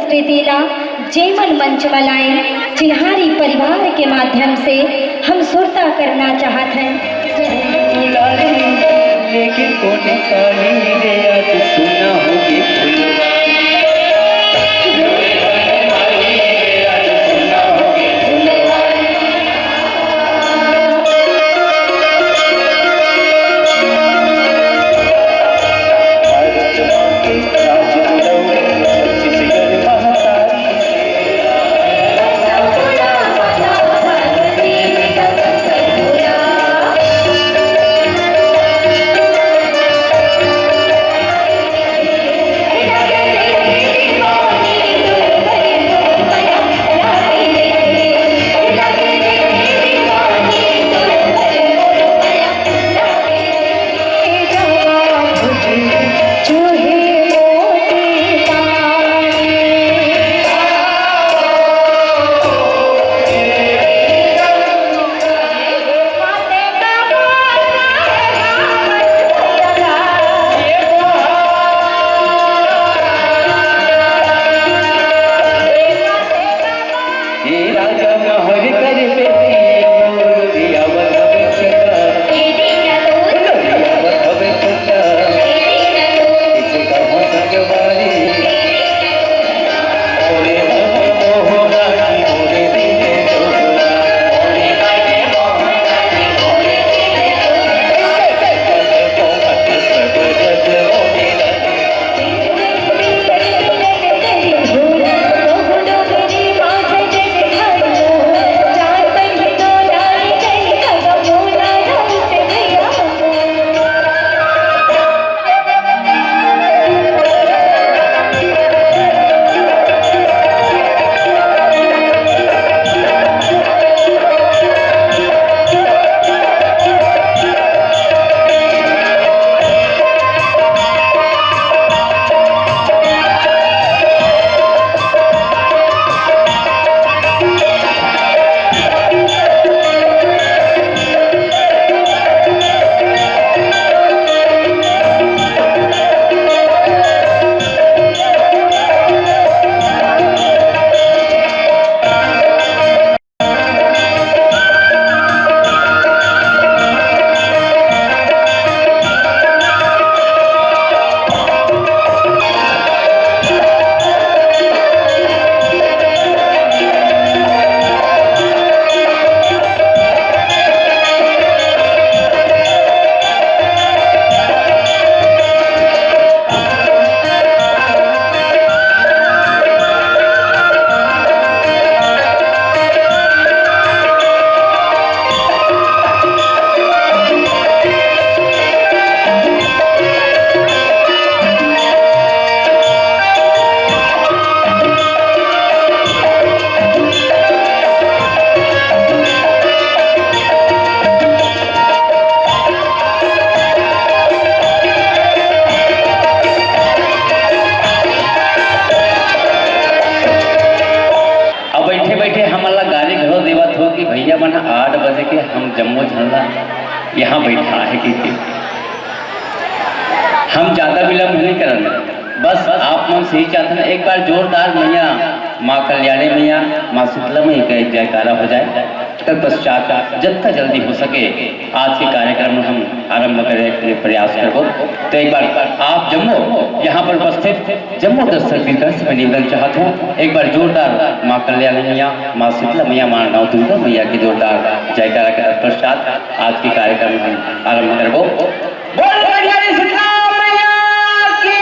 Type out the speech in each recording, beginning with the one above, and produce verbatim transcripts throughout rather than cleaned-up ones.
संस्कृति ला जेमन मंच म लाइन, चिन्हारी परिवार के माध्यम से हम सुरता करना चाहत हन। दुलारी, लेकिन कोने काली रे, आज सुना होगे फुलवारी। अब बइठे बइठे हमन ला गारी घलो देवत हो कि भइया मन ह आठ बजे के हम जम्मो झन ला यहाँ बइठाए हे कहिके। हम ज्यादा विलंब नहीं करन, बस आप मन से ही चाहथन, एक बार जोरदार मइया माँ कल्याणी मइया, माँ शीतला मइया का एक जयकारा हो जाए। तत्पश्चात जतना जल्दी हो सके आज के कार्यक्रम हम आरंभ करे के प्रयास करबो। तो एक बार आप जम्मो यहाँ पर उपस्थित जम्मो दर्शक दीदन से मैं निवेदन चाहत हूँ, एक बार जोरदार माँ कल्याणी मइया, माँ शीतला मइया, माँ नौ दुर्गा मइया के जोरदार जयकारा के तत्पश्चात आज के कार्यक्रम हम आरंभ करबो। बोल कल्याणी शीतला मइया की।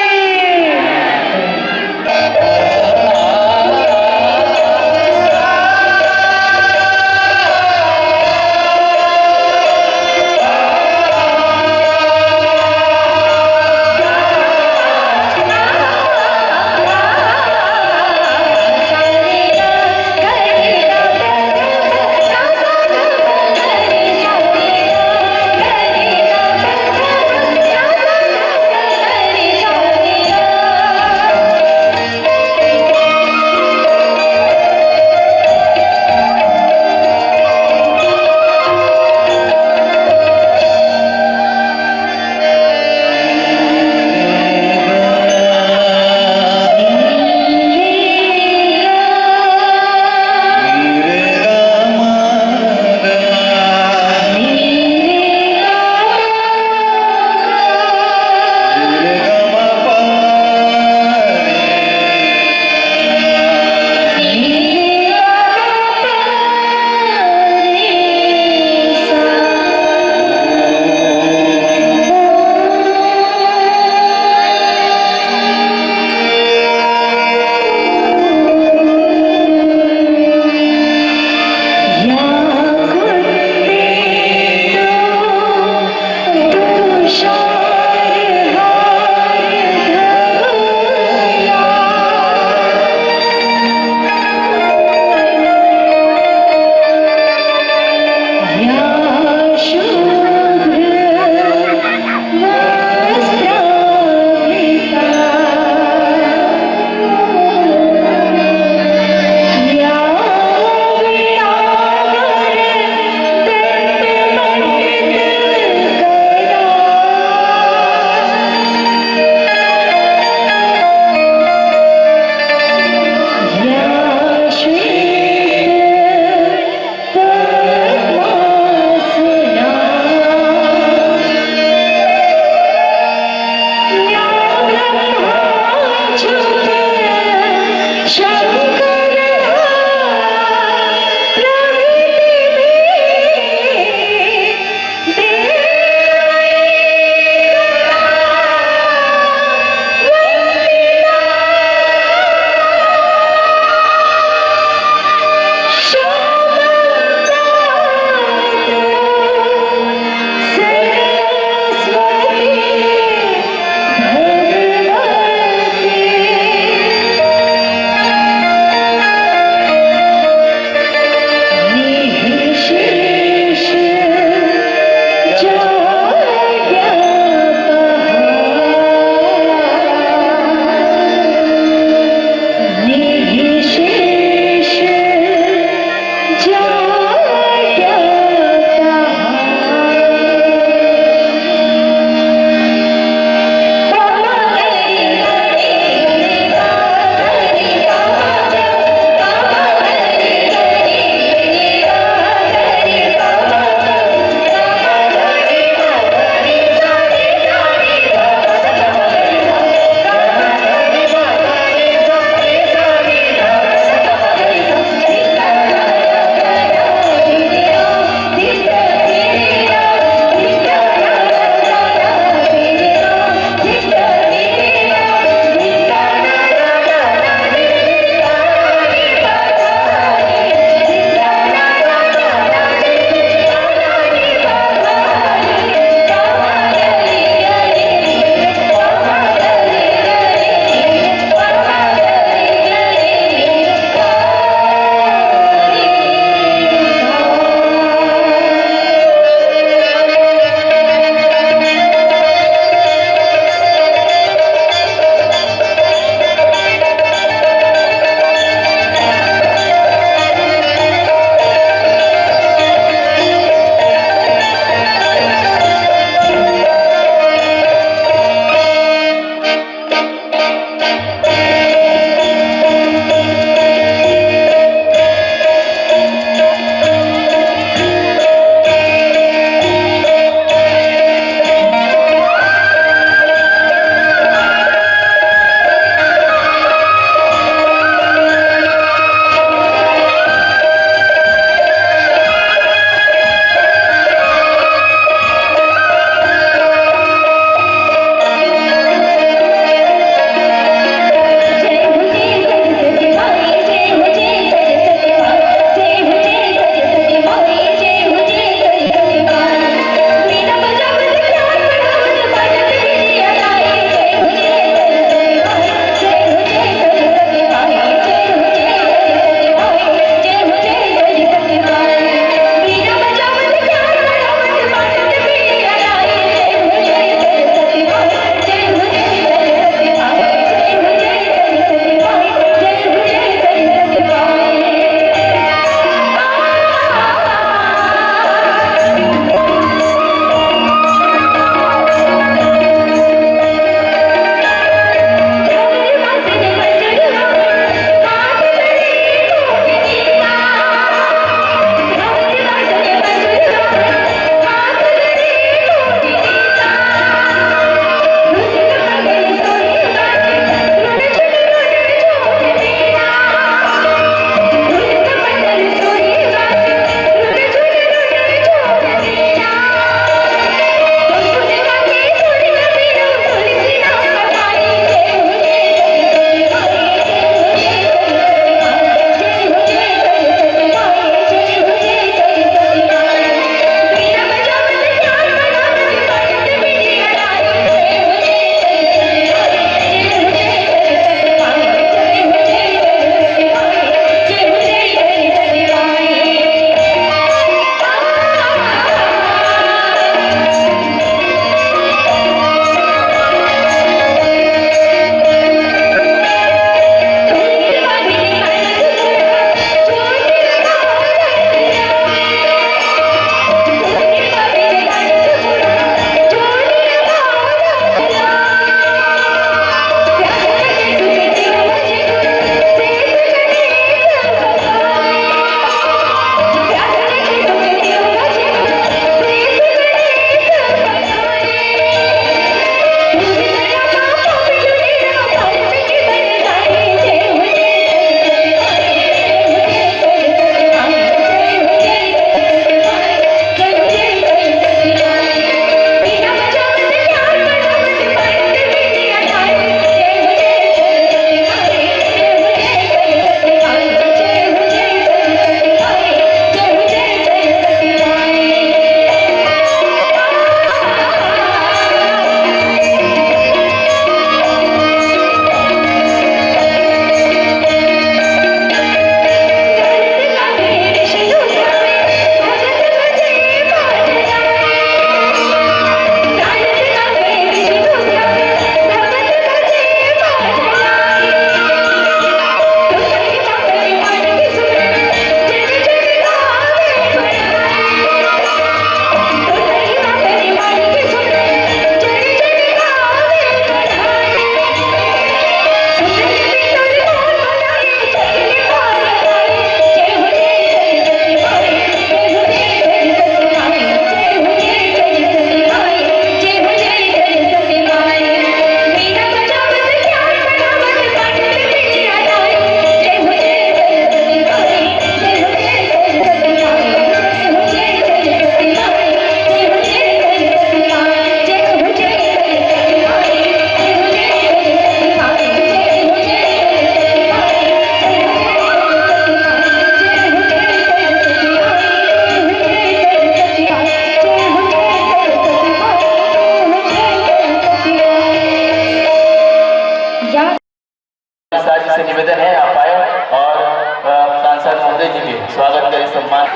स्वागत करें, सम्मान।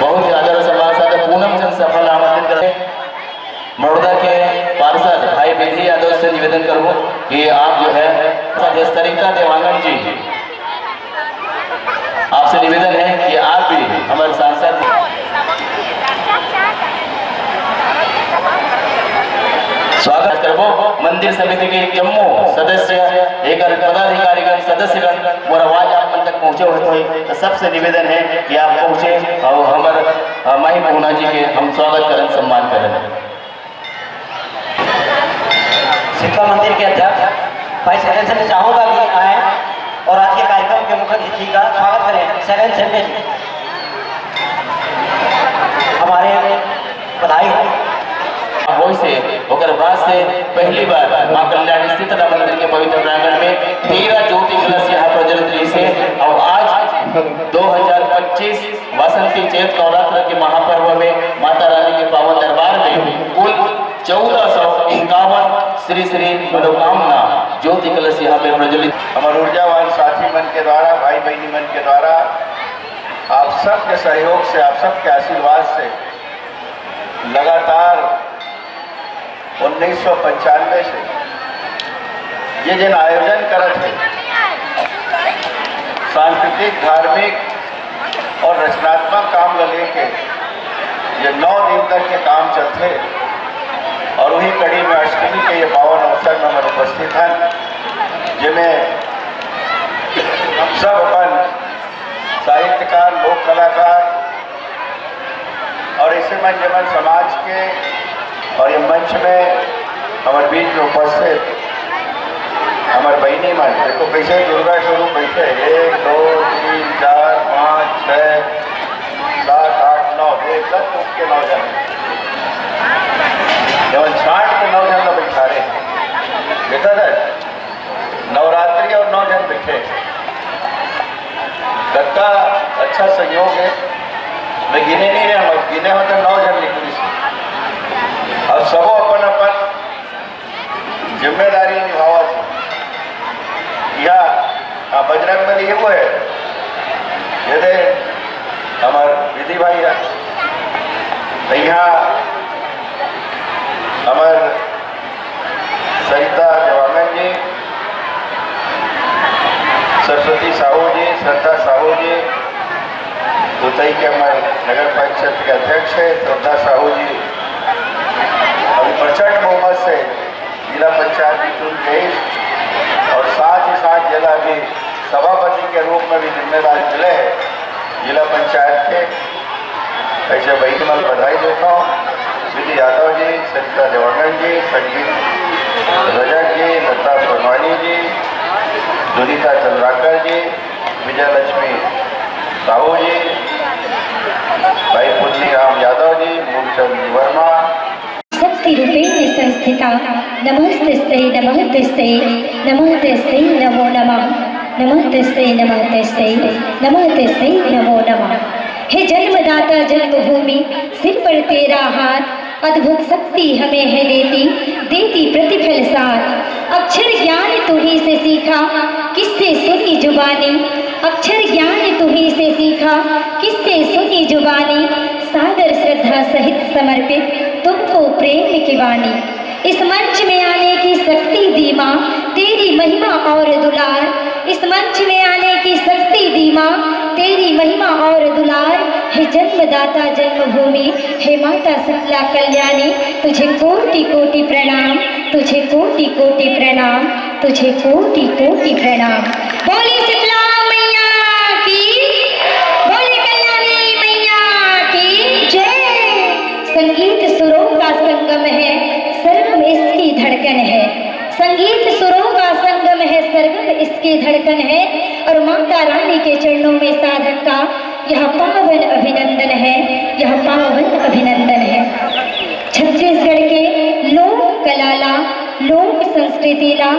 बहुत ही आदर और सम्मान साथ पूनम चंद सफल आमंत्रित करें। मरोदा के पार्षद भाई विधि यादव से निवेदन करूं कि आप जो है सरिता देवांगन जी, आपसे निवेदन है कि आप भी हमारे सांसद स्वागत करबो। मंदिर समिति के जम्मो सदस्य, एकर पदाधिकारीगण, सदस्यगण, मोर आवाज आप मन तक पहुंचे होत होही, तो सबसे निवेदन है कि आप पहुंचे और हमर, अ, माई पहुना जी के हम स्वागत करन, सम्मान करन। शीतला मंदिर के अध्यक्ष भाई शैलेंद्र से चाहूंगा कि आए और आज के कार्यक्रम के मुख्य अतिथि का स्वागत करें। शैलेंद्र सेम्बे जी, हमारे बधाई हो। वही से ओकर बाद से पहली बार मां कल्याणी शीतला मंदिर के पवित्र प्रांगण में तेरह ज्योति कलश यहाँ प्रज्वलित रही से और आज दो हज़ार पच्चीस वासंती चैत नवरात्र के महापर्व में माता रानी के पावन दरबार में कुल चौदह सौ इक्यावन श्री श्री मनोकामना ज्योति कलश यहाँ पे प्रज्वलित। हमर ऊर्जावान साथी मन के द्वारा, भाई बहनी मन के द्वारा, आप सबके सहयोग से, आप सबके आशीर्वाद से लगातार उन्नीस सौ पंचानवे से ये जिन आयोजन करत हे, सांस्कृतिक, धार्मिक और रचनात्मक काम ल लेके ये नौ दिन तक ये काम चलथे। और वही कड़ी में अष्टमी के ये पावन अवसर में हमन उपस्थित हन, जेमे हम सब अपन साहित्यकार, लोक कलाकार और ऐसे मन जेमन समाज के और ये मंच में हमर बीच में उपस्थित हमर बहिनी मन, देखो कैसे दुर्गा स्वरूप बैठे, एक, दो, तीन, चार, पाँच, छः, सात, आठ, नौ, ये दस रूप के नौ जन, जेमन छांट के नौ जन ला बैठा रहे। देखा जाए, नवरात्रि और नौ जन बैठे, कतका अच्छा संयोग है। मैं गिने नहीं रहे, मैं गिने हो तो नौ जन निकली से। और सबो अपन अपन जिम्मेदारी निभावत हे। या, आ, बजरंग बली एगो है, ये दे हमर विधि भाई है। तो यहाँ हमर सरिता देवांगन जी, सरस्वती साहू जी, श्रद्धा साहू जी, उतई के हमर नगर परिषद के अध्यक्ष है श्रद्धा साहू जी, अभी प्रचंड बहुमत से जिला पंचायत भी चुन गई और साथ ही साथ जिला भी सभापति के रूप में भी जिम्मेदारी मिले है जिला पंचायत के। ऐसे बहिनी मन बधाई देता हूँ, विधि यादव जी, सरिता देवांगन जी, संगीत रजक जी, लता सोनवानी जी, सुनीता चंद्राकर जी, विजयलक्ष्मी साहू जी, भाई पुन्नी राम यादव जी, मूलचंद वर्मा। शक्ति रूपेण संस्थिता नमस्तस्यै नमस्तस्यै नमस्तस्यै नमो नमः नमस्तस्यै नमस्तस्यै नमस्तस्यै नमो नमः। हे जन्मदाता जन्मभूमि, सिर पर तेरा हाथ, अद्भुत शक्ति हमें है देती, देती प्रतिफल साथ। अक्षर ज्ञान तुम्ही से सीखा, किससे सुनी जुबानी। अक्षर ज्ञान तुम्ही से सीखा, किससे सुनी जुबानी। सादर श्रद्धा सहित समर्पित तुमको प्रेम की वाणी। इस मंच में आने की शक्ति दी माँ, तेरी महिमा और दुलार। इस मंच में आने की शक्ति दी माँ, तेरी महिमा और दुलार। हे जन्मदाता जन्मभूमि, हे माता शीतला कल्याणी, तुझे कोटि कोटि प्रणाम, तुझे कोटि कोटि प्रणाम, तुझे कोटि कोटि प्रणाम। बोली शीतला मैया की, बोली कल्याणी मैया की जय। संगीत सुरों का संगम है, सरगम इसकी धड़कन है। संगीत सुरों का संगम है, सरगम इसकी धड़कन है। और माता रानी के चरणों में साधक का यह पावन अभिनंदन है, यह पावन अभिनंदन है। छत्तीसगढ़ के लोक कला ला, लोक संस्कृति ला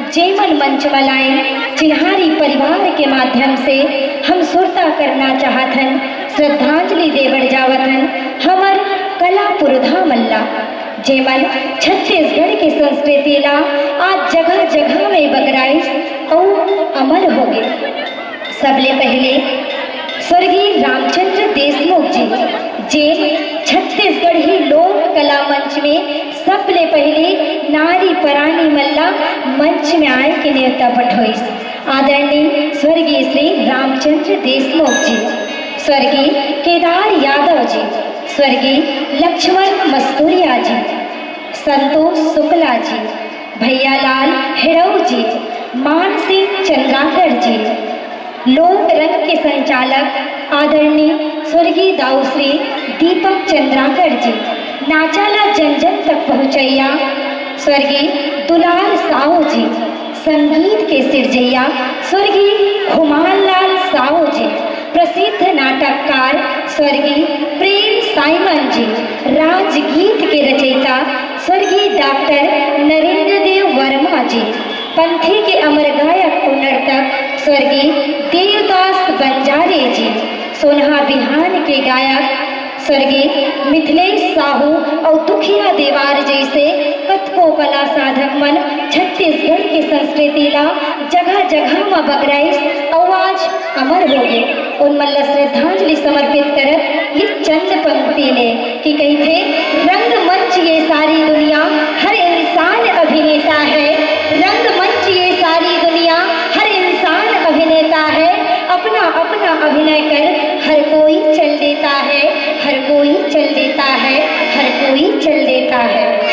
जेमन मंच म लाइन, चिन्हारी परिवार के माध्यम से हम सुरता करना चाहत हन, श्रद्धांजलि दे बर जावत हन हमर कला पुरोधा मन ला, जेमन छत्तीसगढ़ के संस्कृति ला आज जगह जगह में बगराइस अउ अमर होगे। सबले पहिले स्वर्गीय रामचंद्र देशमुख जी, जेन छत्तीसगढ़ी लोक कला मंच में सबले पहिले नारी परानी मन ला मंच में आए के नेवता पठोइस। आदरणीय स्वर्गीय श्री रामचंद्र देशमुख जी, स्वर्गीय केदार यादव जी, स्वर्गीय लक्ष्मण मस्तुरिया जी, संतोष शुक्ला जी, भैयालाल हेड़ऊ जी, मानसिंह चंद्राकर जी, लोक रंग के संचालक आदरणीय स्वर्गीय दाऊ श्री दीपक चंद्राकर जी, नाचा ला जन जन तक पहुँचैया स्वर्गीय दुलार साहू जी, संगीत के सिरजैया स्वर्गीय खुमानलाल साहू जी, प्रसिद्ध नाटककार स्वर्गीय प्रेम साइमन जी, राजगीत के रचयिता स्वर्गीय डॉक्टर नरेंद्र देव वर्मा जी, पंथी के अमर गायक अउ नर्तक स्वर्गीय देवदास बंजारे जी, सोनहा बिहान के गायक स्वर्गीय मिथिलेश साहू अउ दुखिया देवार जइसे कतको कला साधक मन छत्तीसगढ़ के संस्कृति ला जगह-जगह म बगराइस अउ आज अमर हो गे। उन मन ला श्रद्धांजलि समर्पित करत ये चंद पंक्ति ले कि कहिथे, "रंगमंच ये सारी दुनिया, हर इंसान अभिनेता है। रंगमंच ये सारी दुनिया, हर इंसान अभिनेता है। अपना अपना अभिनय कर हर कोई चल देता है, हर कोई चल देता है, हर कोई चल देता है।"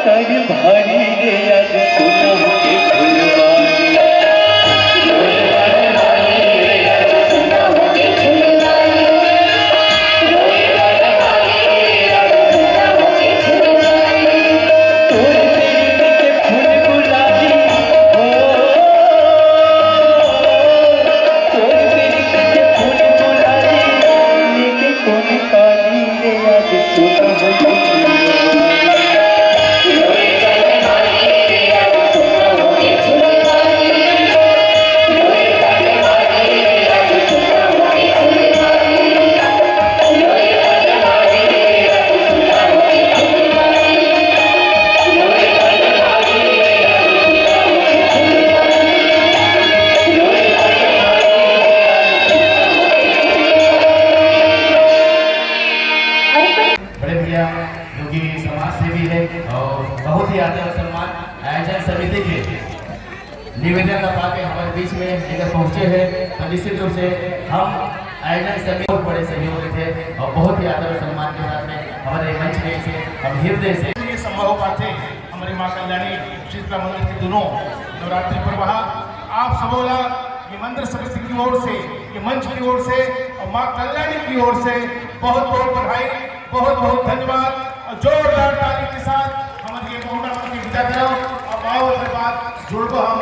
कर भारी रे आज सुना के फुलवारी। तोर प्रीत के फूल गुलाबी हो, तोर प्रीत के फूल गुलाबी, लेके कौन काली रे आज सुना हो। बड़े भैया जो कि समाज सेवी है और बहुत ही आदर और सम्मान आयोजन समिति के निवेदन ला पाके हमारे बीच में लेकर पहुंचे हैं, तो निश्चित रूप से हम आयोजन समिति बहुत बड़े सहयोग देते हैं और बहुत ही आदर और सम्मान के साथ में हमारे मंच में इसे हम हृदय से ये संभव हो पाते। हमारी माँ कल्याणी शीतला मंदिर के दोनों नवरात्रि पर्व हा आप सबोला ये मंदिर समिति की ओर से, ये मंच की ओर से और माँ कल्याणी की ओर से बहुत बहुत बधाई, बहुत बहुत धन्यवाद। और जोरदार ताली के साथ हमारी ये मोहना मंच की विदा करो। अब आओ, ओकर बाद जुड़बो हम।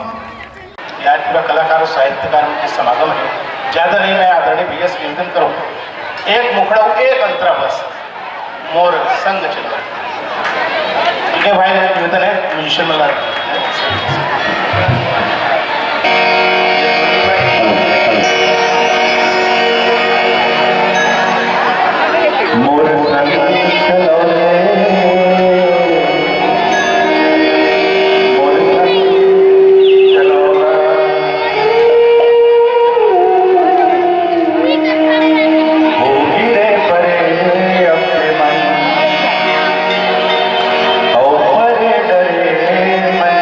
यार, पूरा कलाकार और साहित्यकार के समागम है। ज्यादा नहीं, मैं आदरणीय भैया से निवेदन करूँ, एक मुखड़ा, एक अंतरा बस, मोर संग चलो। ठीक है भाई, निवेदन है म्यूजिशियन वाला। मोर संग चलो रे, मोर संग चलो रे। होगी रे परे अब से मन, और परे डरे मन।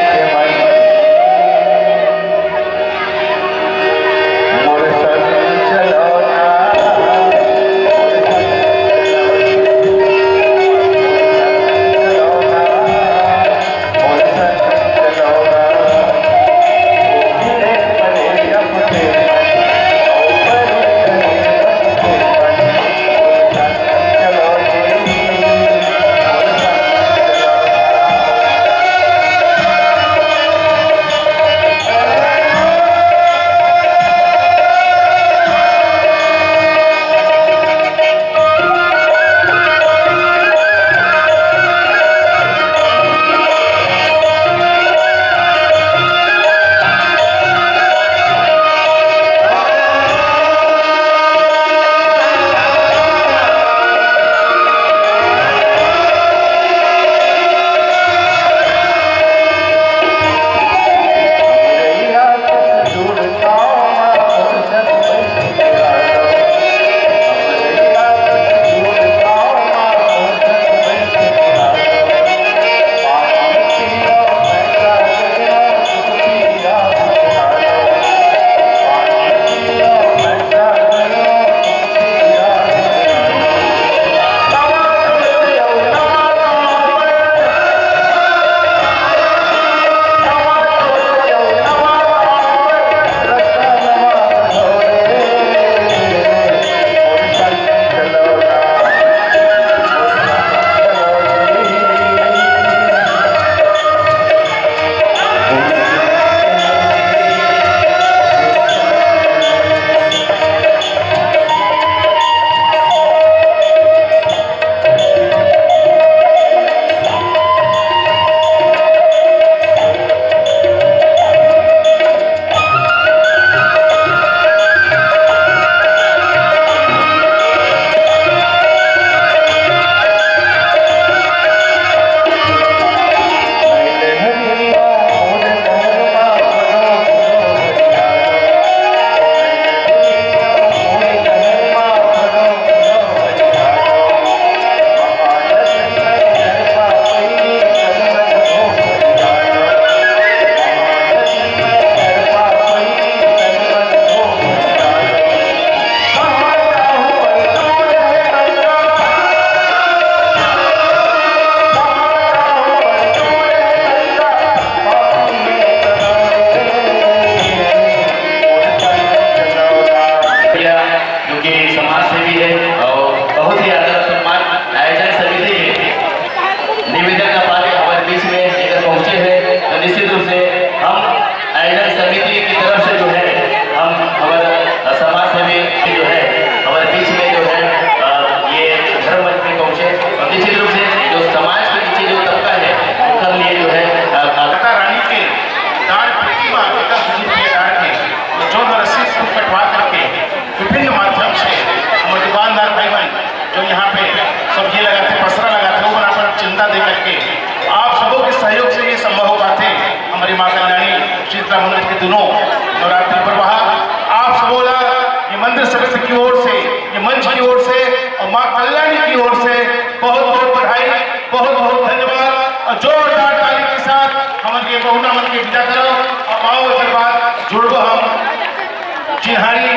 जोरदार ताली के साथ हमन के बहुना मन के विदा करो। अब आओ, एकर बाद जुड़बो हम चिन्हारी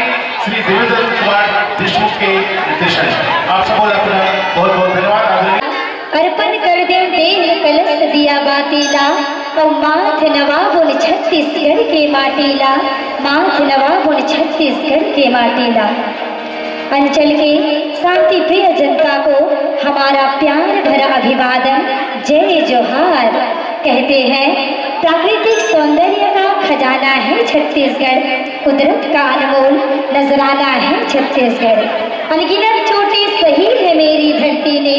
श्री देवेंद्र कुमार देशमुख के निर्देशन से। आप सबो ला पुनः बहुत बहुत धन्यवाद। आदरणीय अर्पण कर देव देह कलश दिया बाती ला, अउ माथ नवाबुन छत्तीसगढ़ के माटी ला, माथ नवाबुन छत्तीसगढ़ के माटी ला। अंचल के शांति प्रिय जनता को हमारा प्यार भरा अभिवादन, जय जोहार। कहते हैं, प्राकृतिक सौंदर्य का खजाना है छत्तीसगढ़, कुदरत का अनमोल नजराना है छत्तीसगढ़। अनगिनत चोटें सही है मेरी धरती ने,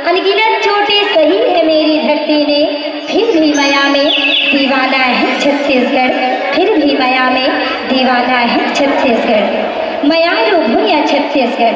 अनगिनत चोटें सही है मेरी धरती ने, फिर भी मया में दीवाना है छत्तीसगढ़, फिर भी मया में दीवाना है छत्तीसगढ़। मयारू भुइयां छत्तीसगढ़,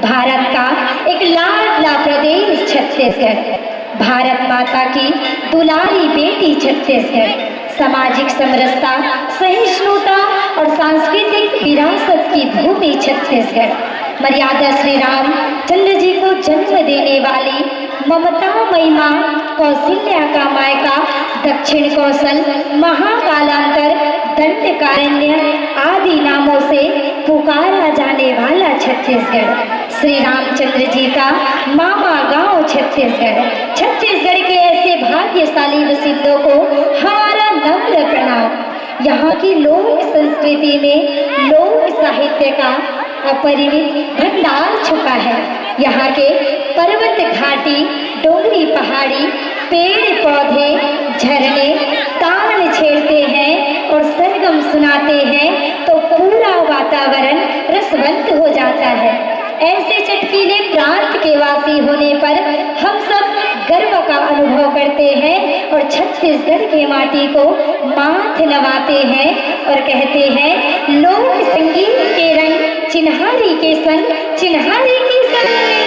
भारत का एक लाडला प्रदेश छत्तीसगढ़, भारत माता की दुलारी बेटी छत्तीसगढ़, सामाजिक समरसता, सहिष्णुता और सांस्कृतिक विरासत की भूमि छत्तीसगढ़। मर्यादा श्री रामचंद्र जी को जन्म देने वाली ममता मई माँ, कौशल्या का मायका, दक्षिण कौशल, महाकालांतर, दंडकारण्य आदि नामों से पुकारा जाने वाला छत्तीसगढ़, श्री रामचंद्र जी का मामा गांव छत्तीसगढ़। छत्तीसगढ़ के ऐसे भाग्यशाली बसिंदों को हमारा नम्र प्रणाम। यहाँ की लोक संस्कृति में लोक साहित्य का अपरिमित भंडार छुपा है। यहाँ के पर्वत, घाटी, डोंगरी, पहाड़ी, पेड़ पौधे, झरने तान छेड़ते हैं और सरगम सुनाते हैं, तो पूरा वातावरण रसवंत हो जाता है। ऐसे चटकीले प्रांत के वासी होने पर हम सब गर्व का अनुभव करते हैं और छत्तीसगढ़ के माटी को माथ नवाते हैं और कहते हैं, लोक संगीत के रंग चिन्हारी के संग, चिन्हारी के संग।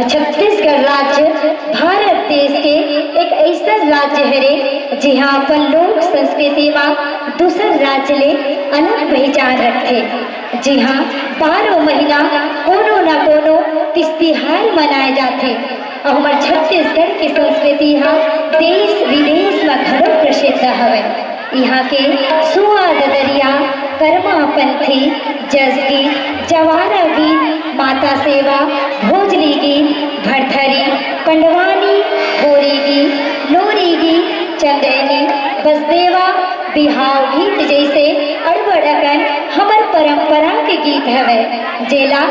छत्तीसगढ़ राज्य भारत देश के एक अइसन राज्य हरे, जिहां अपन लोक संस्कृति मा दूसर राज्य ले अलग पहचान रखथे, जिहां बारह महीना कोनो न कोनो तीज तिहार मनाए जाथे। अउ हमर छत्तीसगढ़ के संस्कृति हा देश विदेश मा घलो प्रसिद्ध हवय। इहाँ के सुआ ददरिया, करमा पंथी, जस गीत, जवारा गीत, माता सेवा, भोजली गीत, भरथरी, पंडवानी, होरी गीत, नोरी गीत, चंदैनी, बसदेवा, बिहाव गीत जइसे अड़बड़ अकन हमर परंपरा के गीत हवय, जेला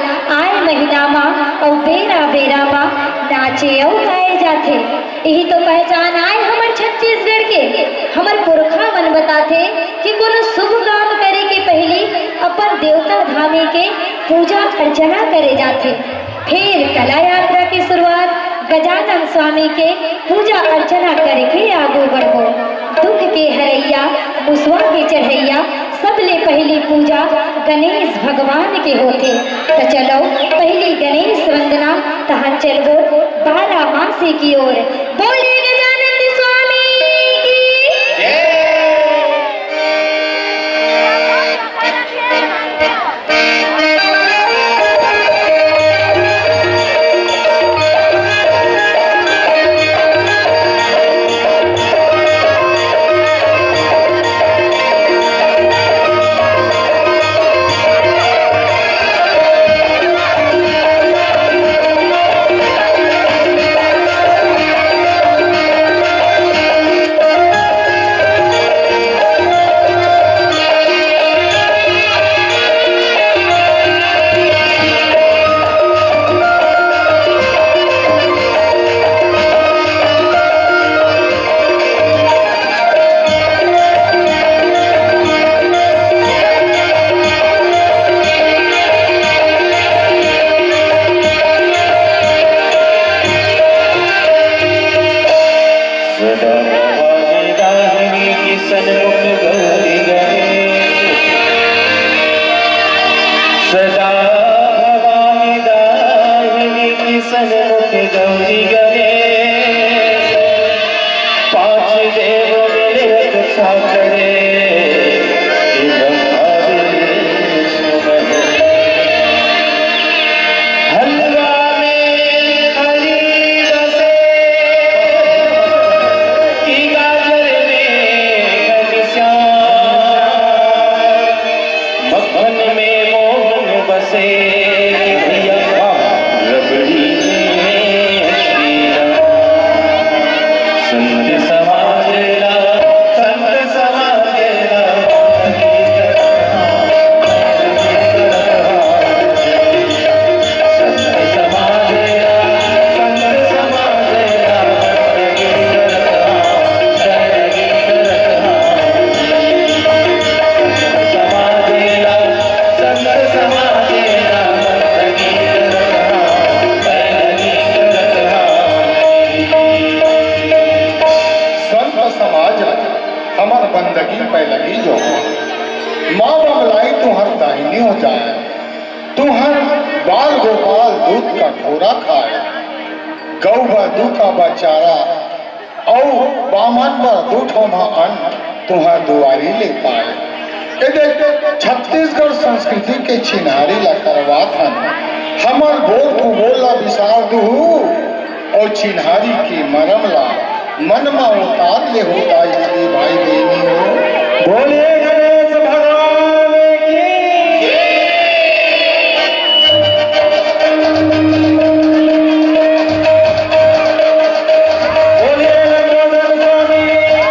आए महीना मा अउ बेरा-बेरा मा नाचे अउ गाए जाथे। इही तो पहचान आय हमर छत्तीसगढ़ के। हमर पुरखा मन बताथे कि कोनो शुभ काम करे के पहिली अपन देवता धामी के पूजा अर्चना करे जाथे। फेर कला यात्रा के शुरुआत गजानन स्वामी के पूजा अर्चना करके आगू बढ़बो। दुख के हरैया, मुसवा के चढ़ैया, सबले पहिली पूजा गणेश भगवान के होथे। त चलो पहिली गणेश वंदना, तहन चलबो बारामासी की ओर। बोलिए गजानंद स्वामी की। सदा भवानी दाहिनी की सन्मुख गौरी गणेश। सदा भवानी दाहिनी की सन्मुख गौरी गणेश। पांच देव मिल रक्षा करे, हे ब्रह्मा विष्णु महेश। हलवा में हरी बसे, कि गाजर में घनश्याम, मक्खन में मोहन बसे, भैया रबड़ी में श्री राम। संत समाज ला, संत समाज ला, संत समाज ला हमर बंदगी पै लगी जो। माँ बमलाई तुहर दाहिनी हो जाए, तुहर बाल गोपाल दूध का ढोरा खाए, गऊ बर दू का बचारा, अउ बामन बर दू ठो म अन्न तुहर दुआरी ले पाए। ए देख, छत्तीसगढ़ संस्कृति के चिन्हारी ला करवात हन, हमर बोल कुबोल ला बिसार दुहू, अउ चिन्हारी के मरम ला मन म उतार ले हो दाई दे भाई बहिनी हो। बोले गणेश भगवान की। बोले लंबोदर स्वामी की।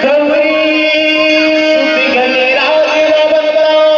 गौरी सुत गले राज न बंदा,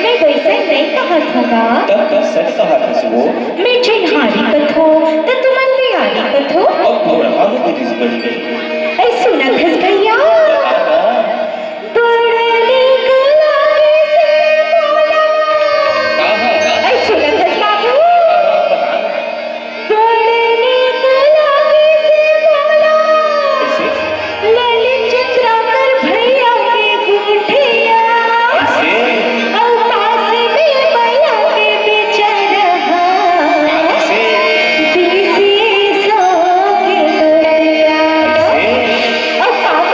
मैं वैसा नहीं कहत हूँ गा। तब कइसन कहत हस वो? मैं चिन्हारी कथों, त तुमन बिहारी कथो। अब बुढ़ा हो गिस बहिनी। ऐ सुनत हस भैया? बता ना। बड़ नीक लागे से मोला। कहा, कहा। ऐ सुनत हस बाबू? बता ना। बड़ नीक लागे से मोला। कइसे? ललित चित्राकर भैया के गुठिया। कइसे? अउ पास में बला के बेचरहा। कइसे? बीसी सौ के डोलिया। कइसे? अउ पास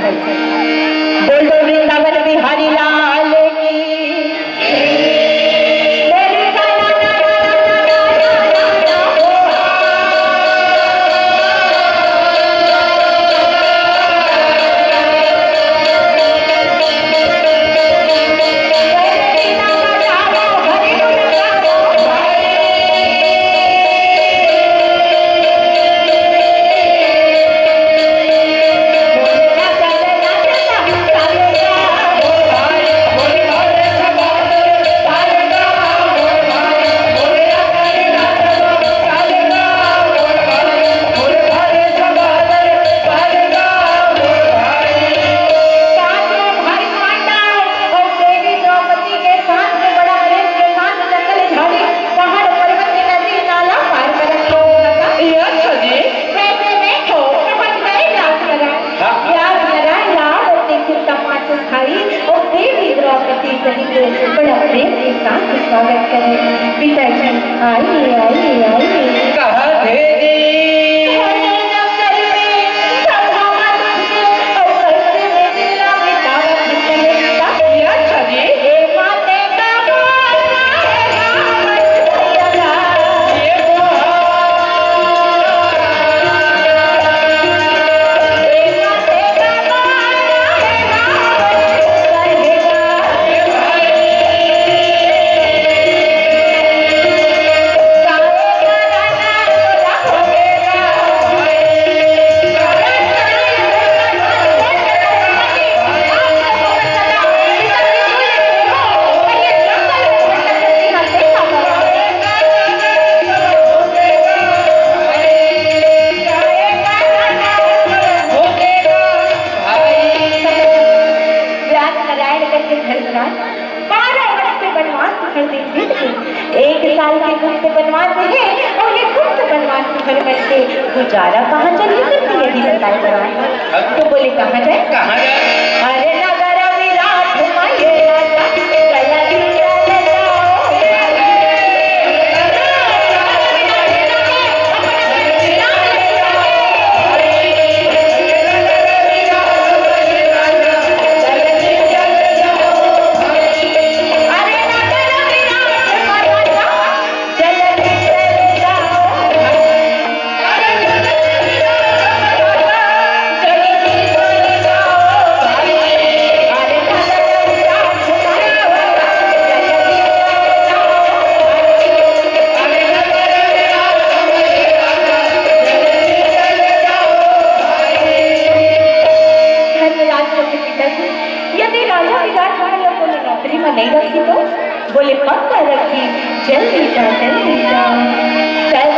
बोल दो वृंदावन बिहारी लाल की। साथ में भाई पांडव और देवी द्रौपदी के साथ में बड़ा प्रेम के साथ जंगल, झाड़ी, पहाड़, पर्वत के नदी नाला पार करत लोग लगा। ये अच्छा जी। वैसे में हो। पहुंच गए व्यास नारायण। हाँ। व्यास नारायण राम और देखिए तमाम भाई और देवी द्रौपदी सहित बड़ा प्रेम के साथ स्वागत करें। पिताजी, आइए, आइए, आइए। कहा दे दी। भोजन कर ले, सभा मत किए, और करते में दिला बितावा भटके। ये अच्छा जी। ए माते का बोला है राम भैया। ये बोला। व्यास नारायण करके धर्मराज बारह वर्ष के वनवास भर दिन बीत गए। एक साल के गुप्त वनवास है और ये गुप्त वनवास भर मन के गुजारा कहाँ चली करती है, यदि बताए भगवान। तो बोले, कहाँ जाए? कहाँ जाए? अरे नगर विराट माये राजा, गया लीला ले जाओ। धर्मराज के पिता जी, यदि राजा विराट हमन ला कोनो नौकरी में नहीं रखी तो? बोले, पक्का रखी, जल्दी जा, जल्दी जा। चल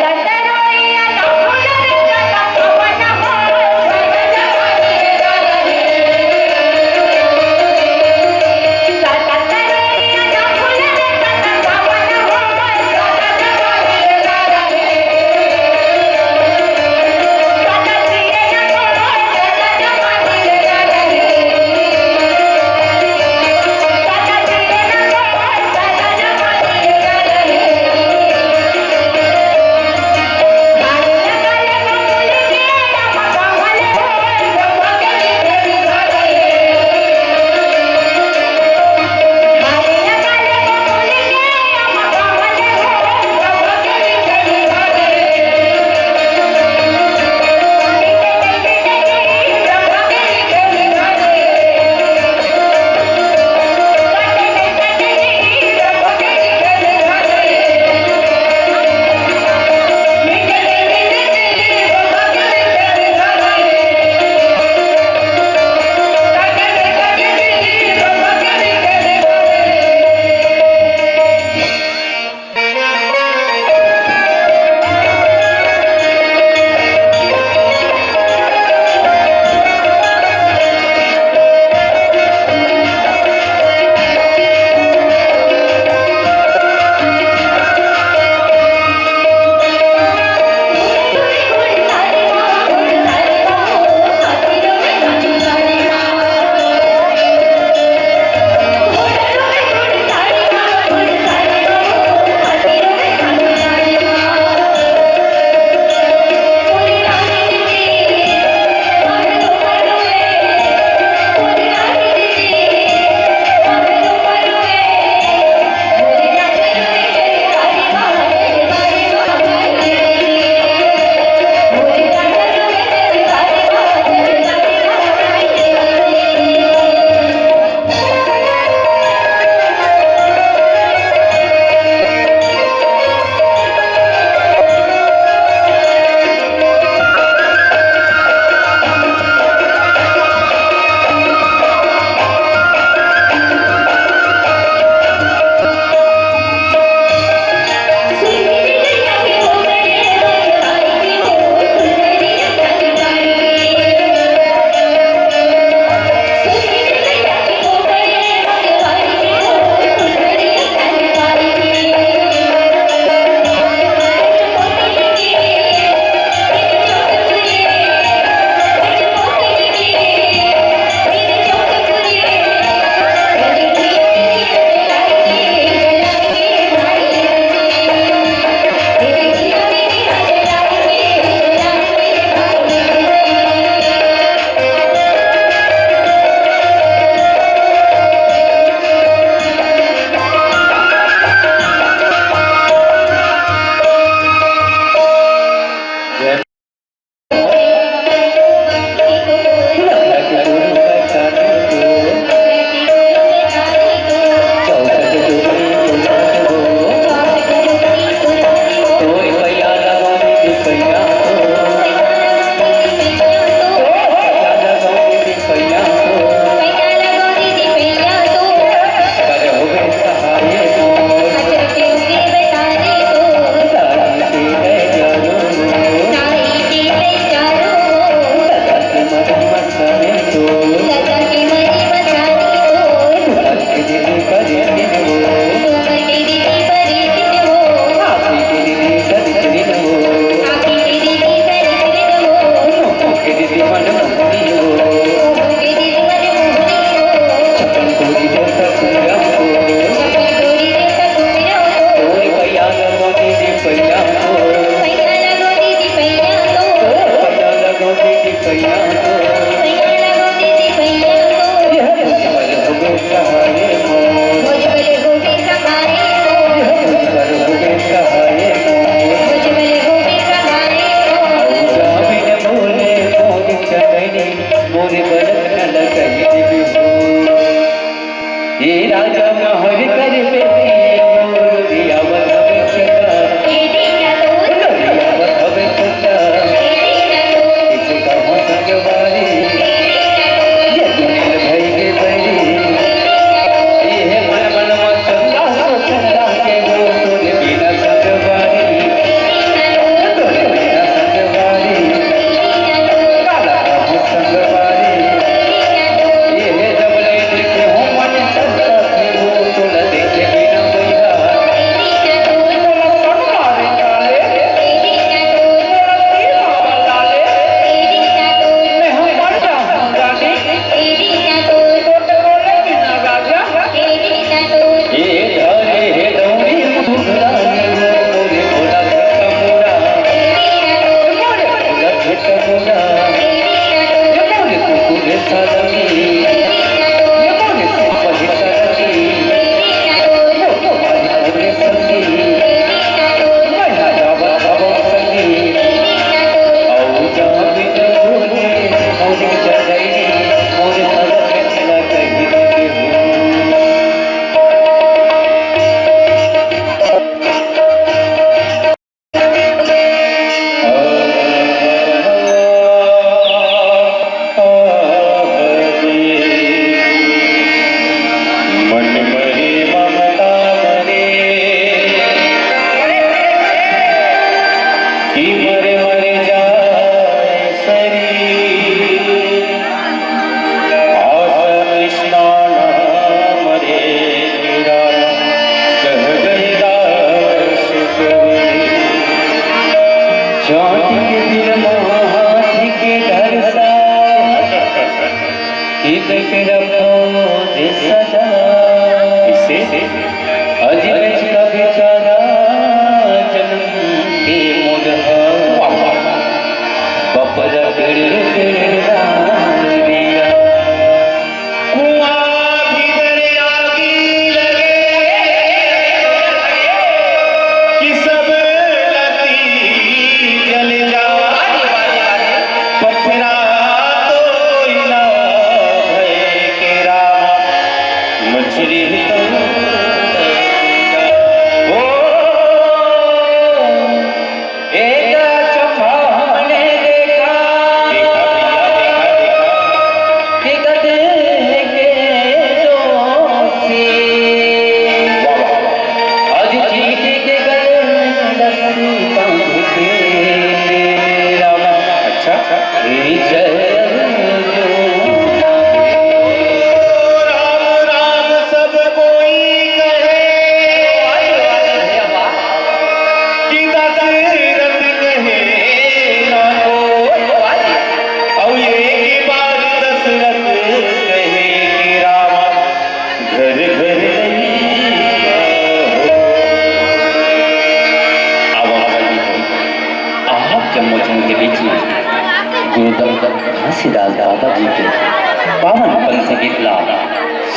गीत ला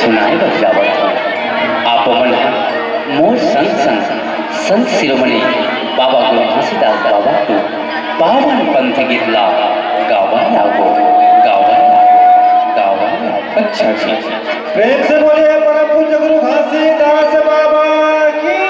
सुनाए बर जावत हूँ। आप मन ह मोर संग संग संत शिरोमणि बाबा गुरु घासीदास बाबा के पावन पंथ गीत ला गावय लागो, गावय लागो, गावय लागो। अच्छा जी। प्रेम से बोलिए परम पूज्य गुरु घासीदास बाबा की।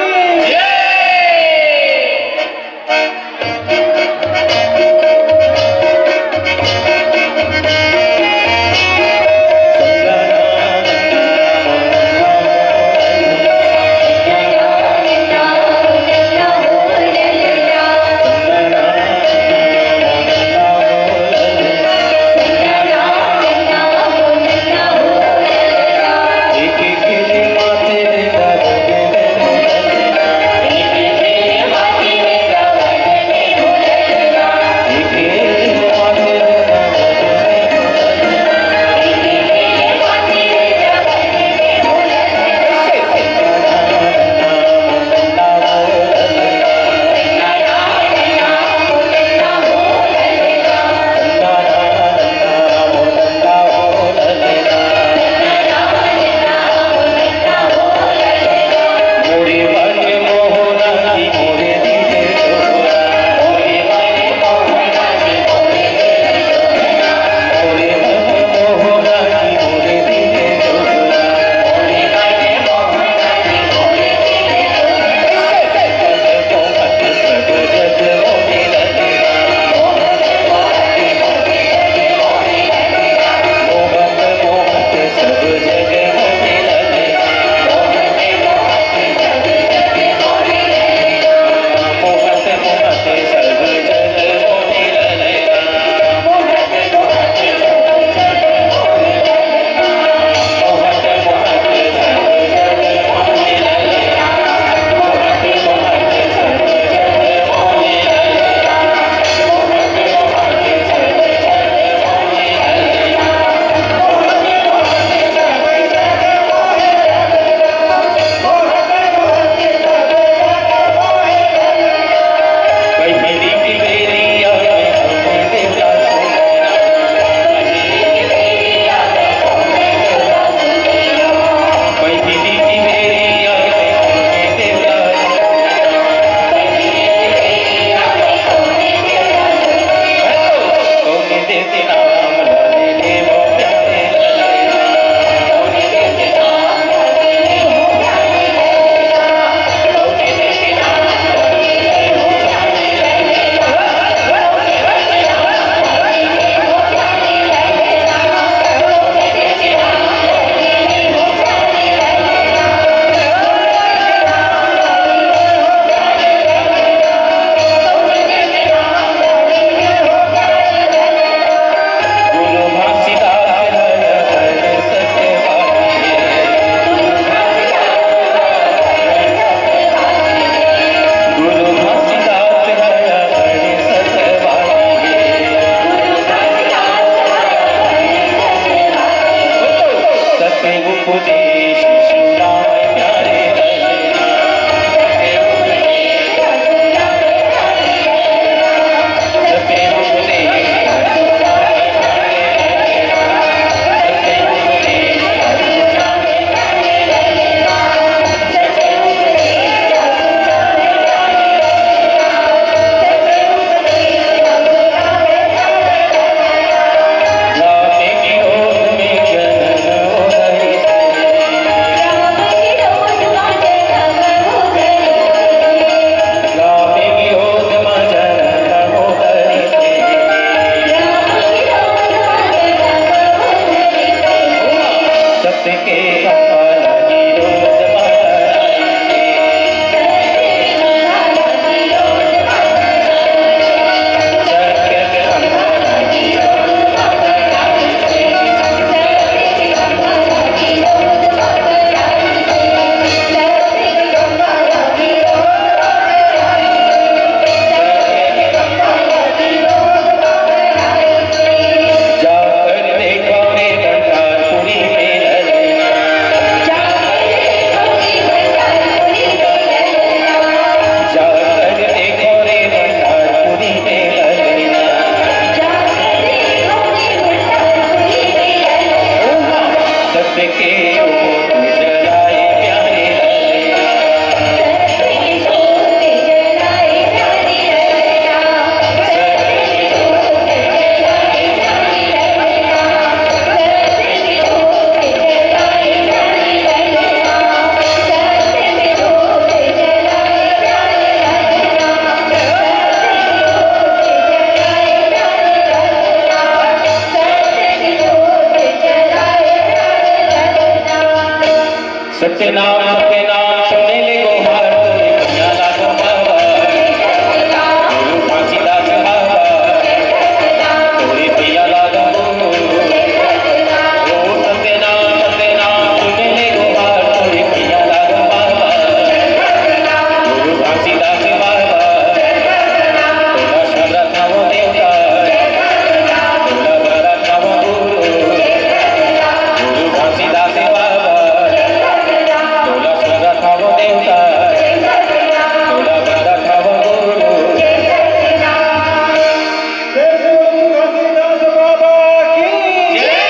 सत्य नाम, सत्य नाम, सुने ले गोहार, तोरे पिया लागो बाबा। गुरु घासीदास बाबा, तोरे पिया लागो। ओ सत्य नाम, सत्य नाम, सुने ले गोहार, तोरे पिया लागो बाबा। गुरु घासीदास बाबा, तोला सुंदर थावो देवता, तोला बड़ा थावो गुरु। गुरु घासीदास बाबा, तोला सुंदर थावो देवता, तोला बड़ा थावो गुरु। प्रेम से बोलो गुरु घासीदास बाबा की जय।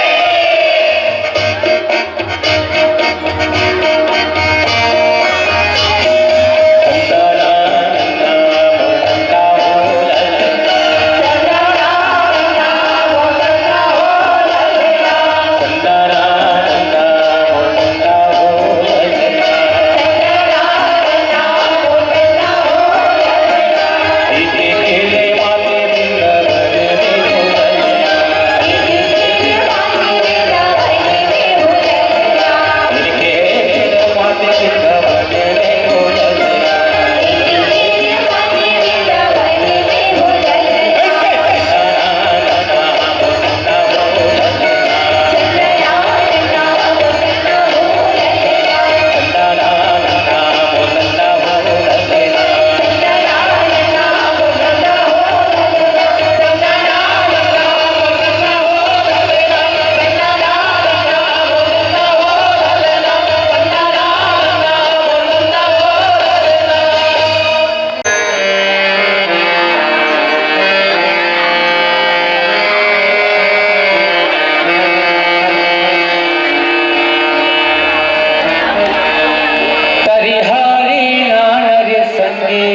तरिहारी नानर संगी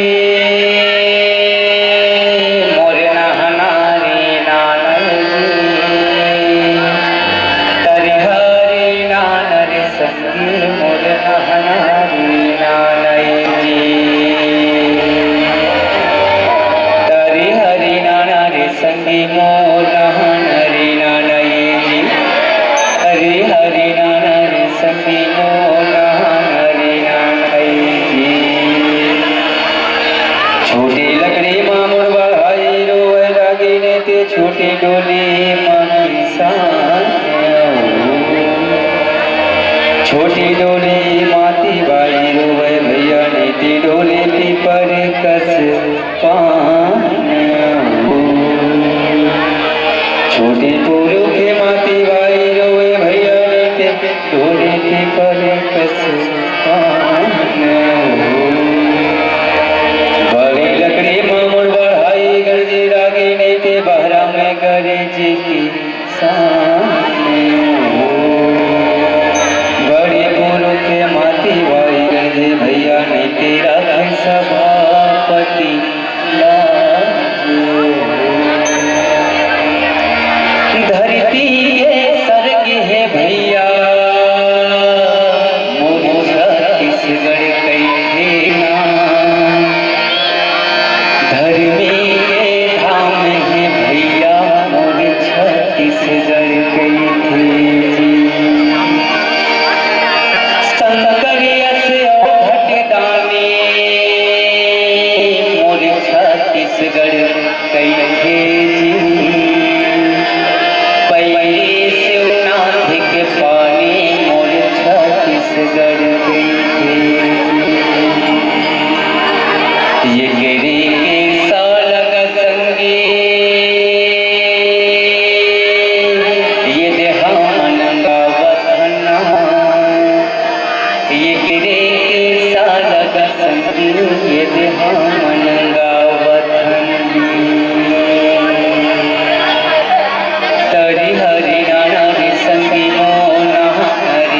मोर नहनारी नानर जी। तरिहारी नानर संगी मोर नहनारी नानर जी। तरिहारी नानर संगी मोर नहनारी नानर जी। हरी हरी नाना रे संगी मोर नहान हरी नान हई जी। छोटी लकड़ी मा मोर भाई रोवे रागी ने ते छोटी डोली मा किसान। छोटी डोली माती बाई रोवे भैया ने ते डोली पीपर कस पान हो। छोटे पुरु के माती बाई रोवे भैया रे ते डोले के परे कस पान हो। बड़ी लकड़ी मा मोर बढ़ाई गरजे रागी ने ते बहरा में गरजे की शान हो। बड़े गुरु के माती बाई गरजे भैया ने तेरा के सभापति लाज हो। धरती के सरग हे भैया मोर छत्तीसगढ़ कहिथे ना। धर्मी के धाम हे भैया मोर छत्तीसगढ़ कहिथे जी। शंकर यस अवघट दानी मोर छत्तीसगढ़ कहिथे जी। पैरी शिवनाथ के पानी मोर छत्तीसगढ़ कहिथे जी। ये गिरी के सालक संगी, ये देहा मन गावत हना। ये गिरी के सालक संगी, ये देहा मन गावत हना। तरी हरी नाना रे संगी मोना हरी।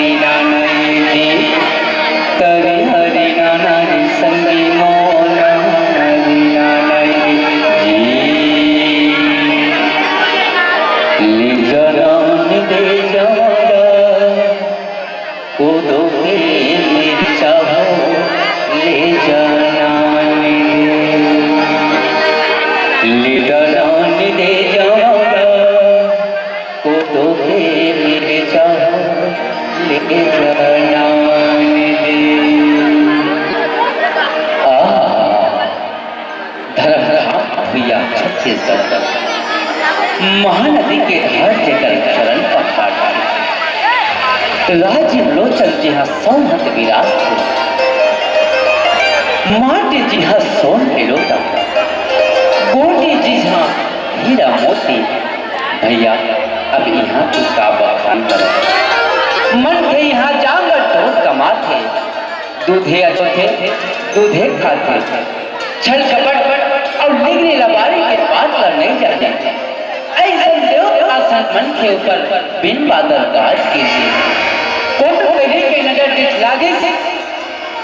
मिर्चा हो, ले जाना दे, ले जाना दे जाना, को तो दे मिर्चा हो, ले जाना दे। आ, धर्मधाम भुइयां छत्तीसगढ़, महानदी के धार जेकर चरण पखार हे। राजीव लोचन जिहां सौंहत विराज थे, माटी जिहां सोन के लोटा, गोटी जिहां हीरा मोती। भैया, अब इहां तू का बखान करत? मनखे इहां जांगर तोर कमाथे, दूधे अजोथे, दूधे खाथे। छल कपट अउ लिगरी लबारी के बात ल नइ जाने। अइसन देव असन मनखे ऊपर बिन बादर गाज गिरथे। कोटो कइरी के नजर दिस लागिस,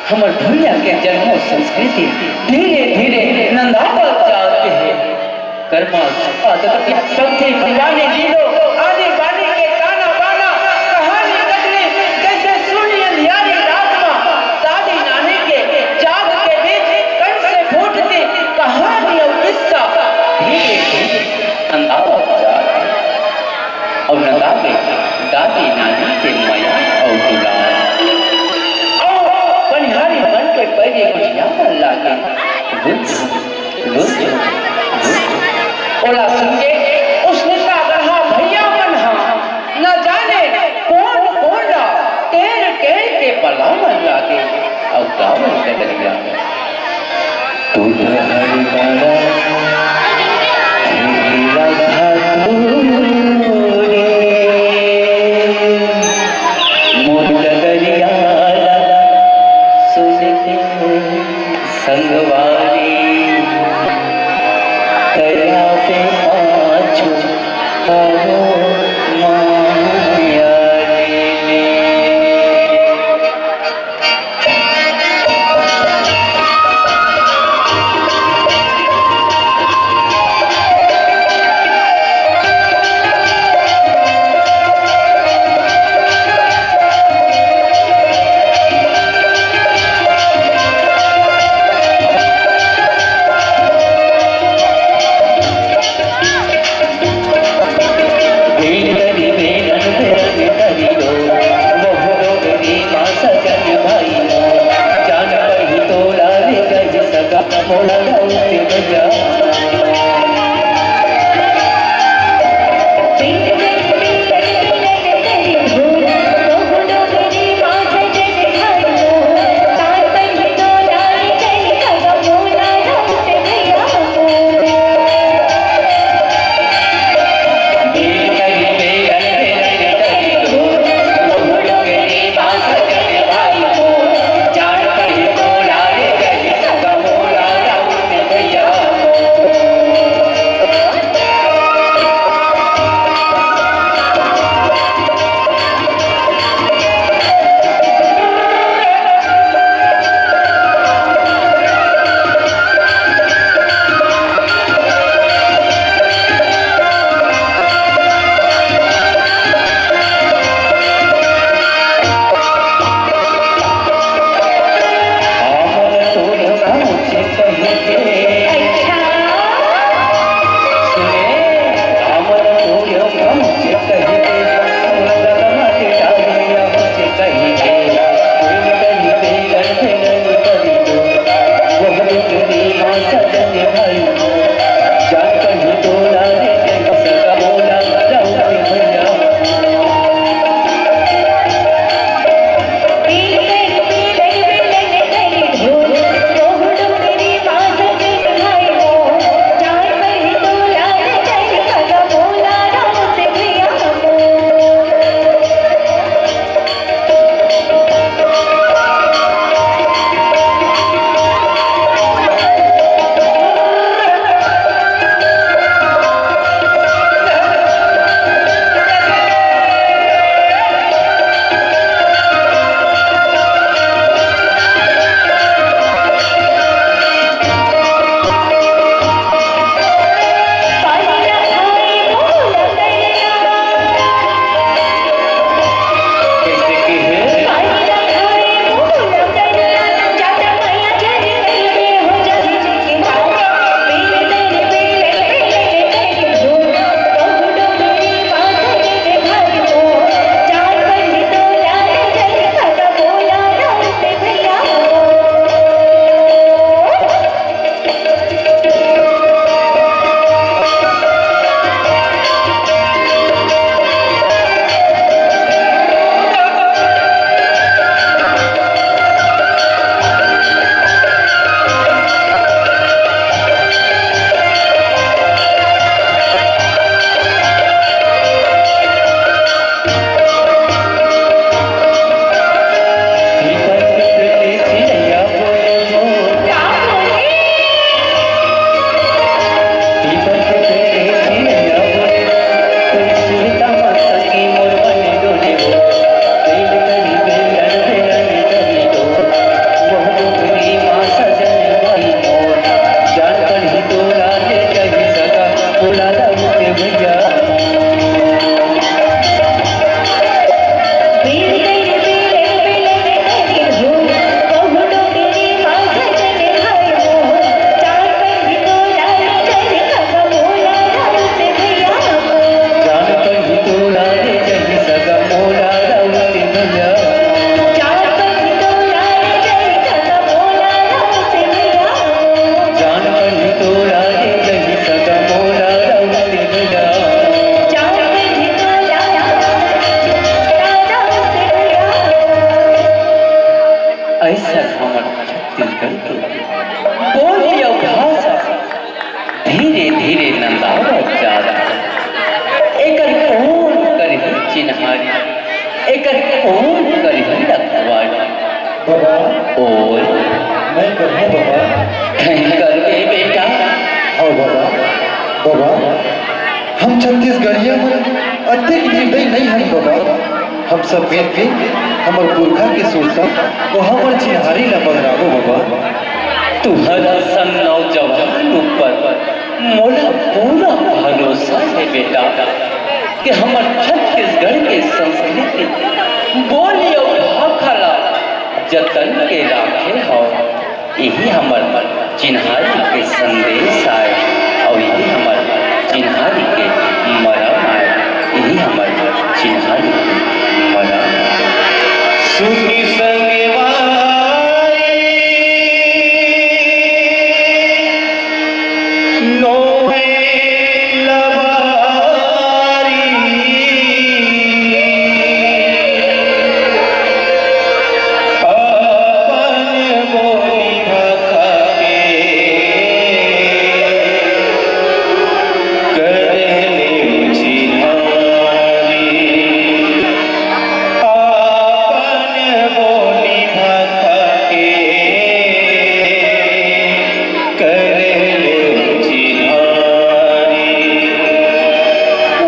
हमर भुइयां के जनमो संस्कृति धीरे धीरे नंदावत जात हे। कर्मा स्वाद पत्थी दीवानी लीलो, आनी बानी के ताना बाना, कहानी कटनी जइसे सुनी अंधियारी रात मा, दादी नानी के जाग के बीच कण से फूटती कहानी अउ किस्सा धीरे धीरे नंदावत जात हे। अउ नंदागे दादी नानी के मया अउ दुलार। अउ बनिहारी मन के पैरी गोठिया मन लागे। रुक, रुक, रुक। ओला सुन के उस्मिता रहा भैया मन हा, न जाने कोन कोन ला टेढ़ टेढ़ के बलावन लागे। अउ गावन डगरिया। तू तो हर बड़ा खेला खातू रे, मोर डगरिया ला सुन के संगवारी, कया पे पाछू आयो माया रे। कौन करही रखवारी? बाबा, ओए, मैं करहूँ बाबा। तैं करबे बेटा? हाँ बाबा, बाबा, हम छत्तीसगढ़िया मन अतेक निर्दयी नइ हन बाबा। हम सब मिलके हमर पुरखा के सुरता अउ हमर चिन्हारी ला बगराबो बाबा। तुहर असन नौजवान ऊपर मोला पूरा भरोसा हे बेटा, कि हमर छत्तीसगढ़ के संस्कृति, बोली अउ भाखा ला जतन के राखे हव। इही हमर चिन्हारी के संदेश आय, अउ इही हमर चिन्हारी के मरम आय, इही हमर चिन्हारी के मरम आय। सुनी संगवारी, नोहे लबारी, अपन बोली भाखा के करले चिन्हारी। अपन बोली भाखा के करले चिन्हारी,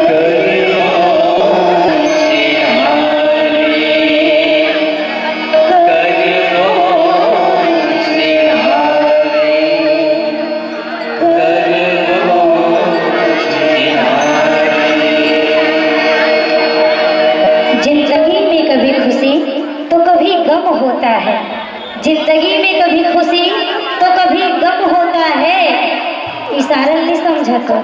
करले चिन्हारी, करले चिन्हारी। जिंदगी में कभी खुशी तो कभी गम होता है, जिंदगी में कभी खुशी तो कभी गम होता है। इशारा नहीं समझा तो,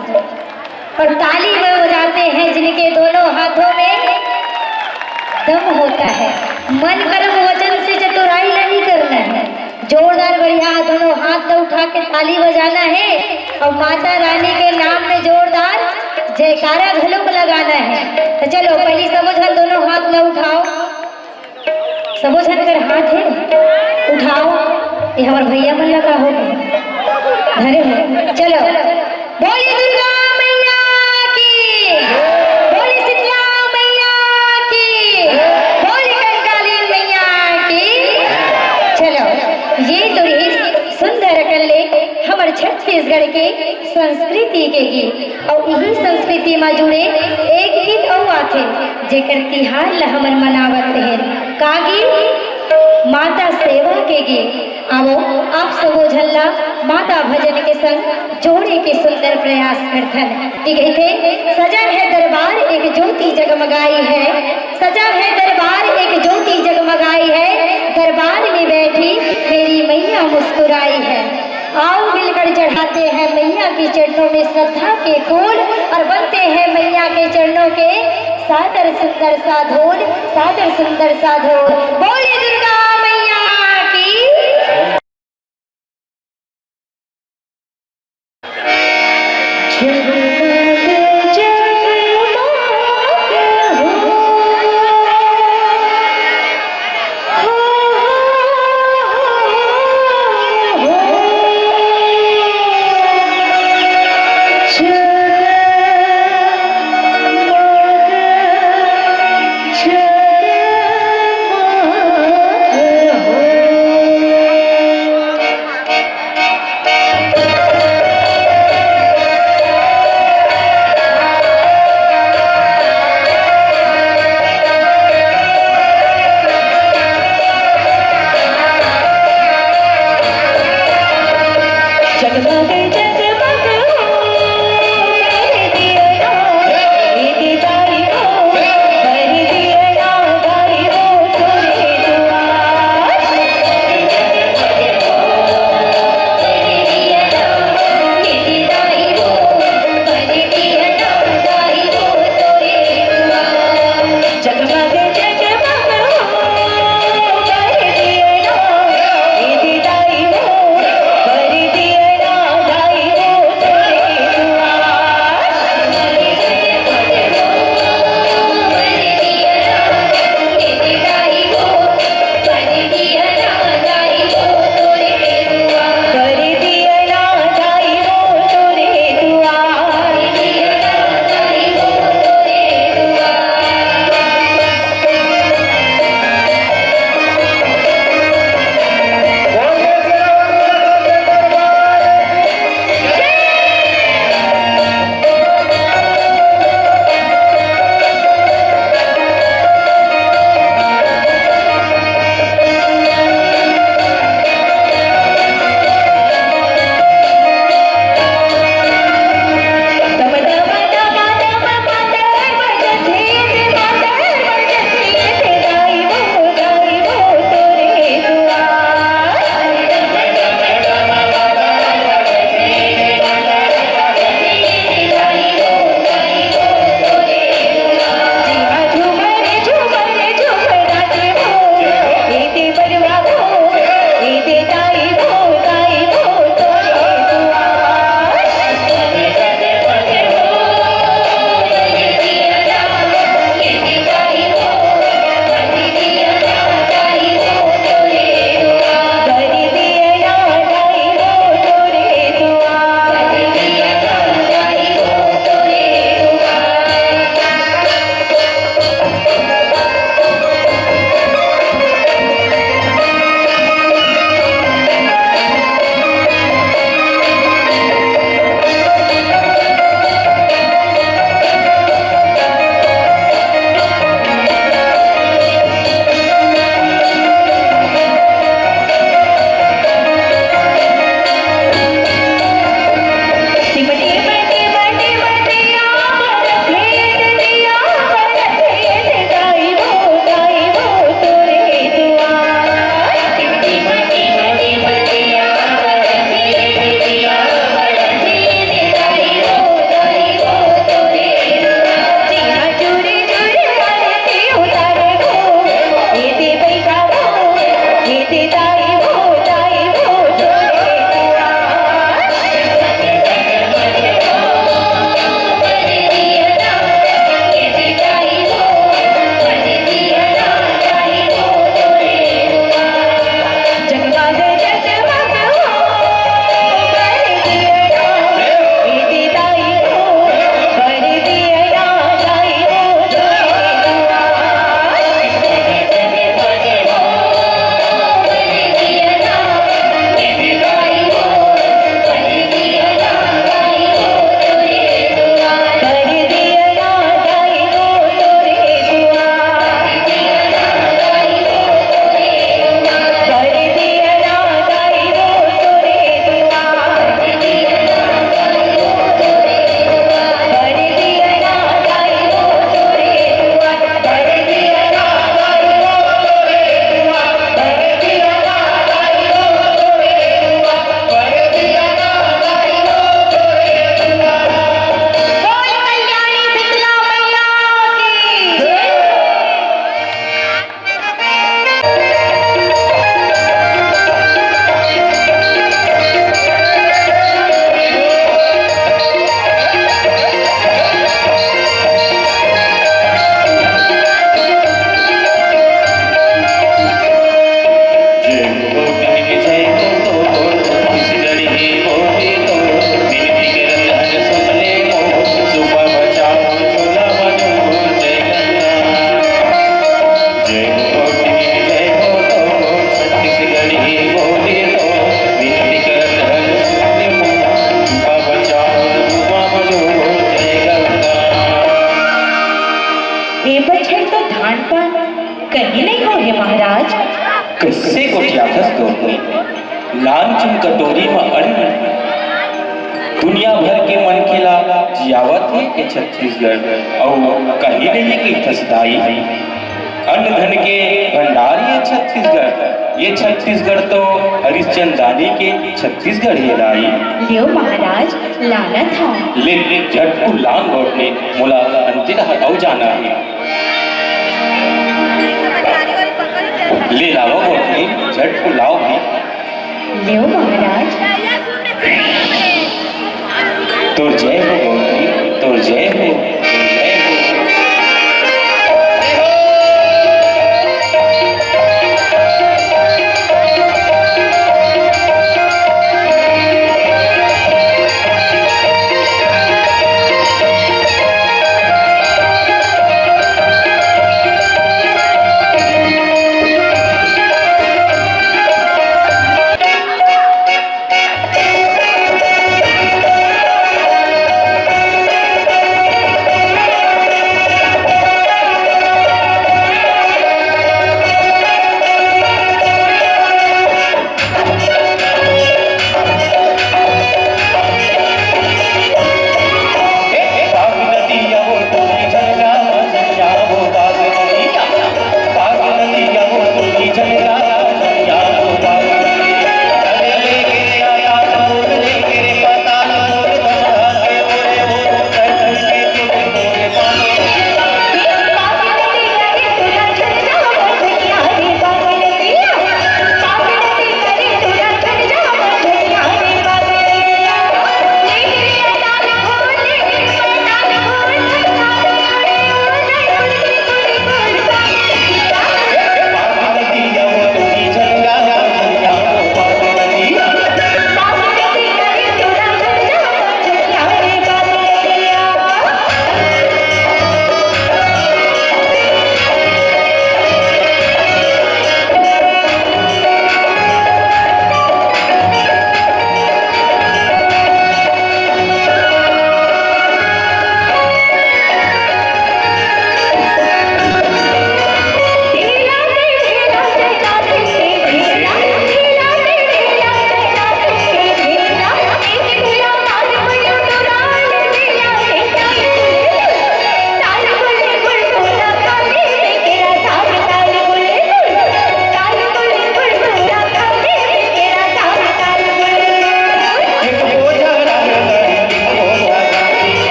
और ताली वो बजाते हैं जिनके दोनों हाथों में दम होता है। मन कर्म वचन से चतुराई नहीं करना है। जोरदार बढ़िया दोनों हाथ ला उठा के ताली बजाना है और माता रानी के नाम में जोरदार जयकारा घलोक लगाना है। तो चलो, पहली सबो झन दोनों हाथ ला उठाओ, सबो झन कर हाथ हे, उठाओ, ये हमर भैया मन ला का हो गए, धरे हो, चलो। बोली दुर्गा मैया की, बोली शीतला मैया की, बोली कंकाली मैया की। चलो, ये तो रहिस सुंदर अकन ले हमर छत्तीसगढ़ के संस्कृति के गीत, अउ इही संस्कृति मा जुड़े एक गीत अउ आथे, जेकर तिहार ला हमन मनावत रहेन। का गीत? माता सेवा के गीत। आवो, आप सबो झन ला माता भजन के संग जोड़े के सुंदर प्रयास करथन। ये कहिथे, सजा है दरबार एक ज्योति जगमगाई है, सजा है दरबार एक ज्योति जगमगाई है, दरबार में बैठी मेरी मैया मुस्कुराई है। आओ मिलकर चढ़ाते हैं मैया के चरणों में श्रद्धा के फूल और बनते हैं मैया के चरणों के सादर सुंदर सा धूल, सादर सुंदर सा धूल। बोले दुर्गा मैया की। आज कइसे गोठियाथस गोठनी? नानचुन कटोरी म अन्न दुनिया भर के मनखे ला जियावत हे ये छत्तीसगढ़। अउ कहीं नहीं कहिथस दाई, अन्न धन के भंडार ये छत्तीसगढ़। ये छत्तीसगढ़ तो हरिश्चंदानी के छत्तीसगढ़ हे दाई। लेव महाराज, लानत हंव। ले, ले, झटकुन लान गोठनी, मोला अंतिल ह अउ जाना हे। ले लावव गोठनी, झटकुन लाव भाई। लेव महाराज। तोर जय हो गोठनी, तोर जय हो।